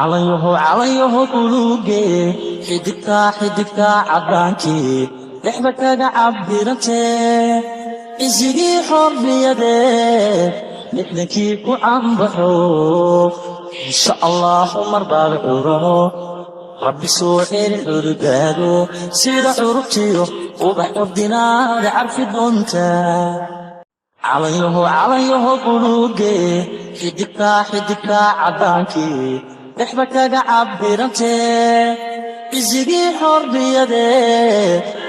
Calanyaho, calanyaho buluuge, xidigtaa, xidigtaa caddaankii dhexda kaga cabirantee, isigii xorriyadee 60-kii ku canbaxo. Insha Allahu mar baad curano, Rabbi soo celin cududaado, sida curubtiyo ubax ordinaada carfi doontaa. Calanyaho, calanyaho buluuge, xidigtaa, xidigtaa caddaankii dhexda kaga cabirantee, isigii xorriyadee.